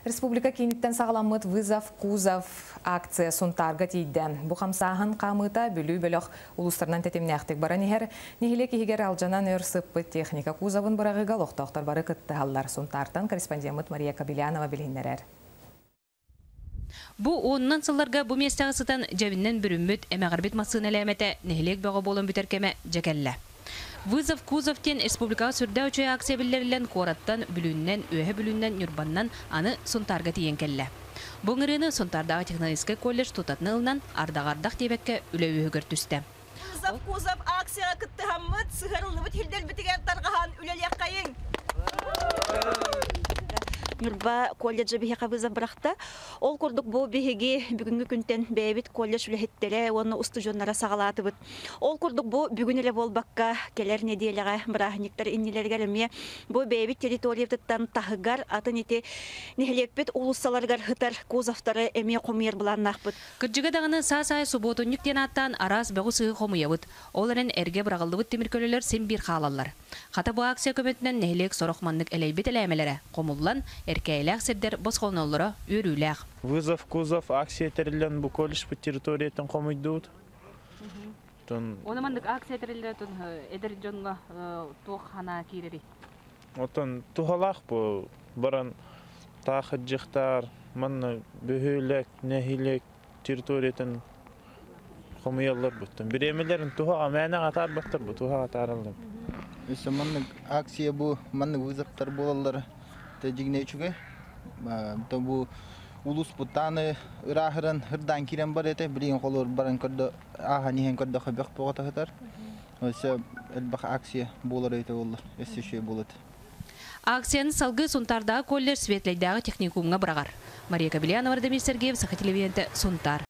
Республика кииниттэн саҕаламмыт «Вызов кузов» акция Сунтаарга тиийдэ. Бу хамсааһын хаамыыта Бүлүү бөлөх улуустарынан тэтимнээхтик баран иһэр. Нэһилиэк иһигэр алдьанан өр сыппыт техника кузовын быраҕыыга олохтоохтор бары кыттыһаллар. Сунтаартан корреспондеммыт Мария Кобелянова билиһиннэрэр. Бу уонунан сылларга бу миэстэҕэ сытан дьэбинэн бүрүммүт, эмэҕирбит массыына элээмэтэ нэһилиэк бөҕө буолан бүтэр кэмэ дьэ кэллэ. Вызов кузов диэн республикаҕа сүрдээх үчүгэй акция биллэриллэн куораттан, Бүлүүннэн, Үөһэ Бүлүүннэн, Ньурбаннан аны Сунтаарга тиийэн кэллэ. Бу ыҥырыыны Сунтаардааҕы технологическай колледж тутатына ылынан, ардаҕа-ардах диэбэккэ үлэ үөһүгэр түстэ. Вызов кузов акцияҕа кыттыһаммыт, сыһыарыллыбыт сирдэрбитигэр тарҕаһан үлэлиэххэйиҥ! Ньурба колледжа биһиэхэ вызов бырахта. Ол курдук бу биһиги бүгүҥҥү күнтэн бэйэбит колледж үлэһиттэрэ уонна устудьуоннара саҕалаатыбыт. Ол курдук бу бүгүн эрэ буолбакка, кэлэр нэдиэлэҕэ бырааһынньыктар иннилэригэр эмиэ бу бэйэбит территориябытыттан таһыгар атын ити нэһилиэкпит уулуссаларыгар сытар кузовтары эмиэ хомуйар былааннаахпыт. Кырдьыга даҕаны, саас аайы субуотунньук диэн ааттаан араас бөҕү-сыыһы хомуйабыт. Ол эрэн эргэ быраҕыллыбыт тимир көлөлөр син биир хаалаллар. Хата бу акция көмөтүнэн нэһилиэк сорох маннык элэйбит элээмэлэрэ хомуллан, эркээйилээх сирдэр босхолоноллоро үөрүүлээх. Вызов кузов акция тэриллэн бу колледжпыт территориятын хомуйдубут. Оны маннык акция тэриллэр эдэр дьоҥҥо туох санаа киирэрий? Оттон туһалаах бу баран таах ыдьыхтаар манна бөһүөлэк, нэһилиэк территориятын хомуйаллар буттун. Бириэмэлэрин туһаҕа мээнэ атаарбаттар бу туһаҕа атаараллар. Өссө маннык акция бу маннык вызовтар буолаллар дьиҥнэ үчүгэй. Бу улууспут тааны ырааһыран ырдаан киирэн бар этэ. Билигин холур баран көрдө ааһан иһэн көрдөххө бөх боҕото сытар. Өссө элбэх акция буолар өйтө буоллар. Өссө үчүгэй буолуо. Акцияны салгыы Сунтаардааҕы колледж Светлэйдээҕи техникумҥа быраҕар. Мария Кобельянова, Радомир Сергеев, Саха телевидениетэ, Сунтаар.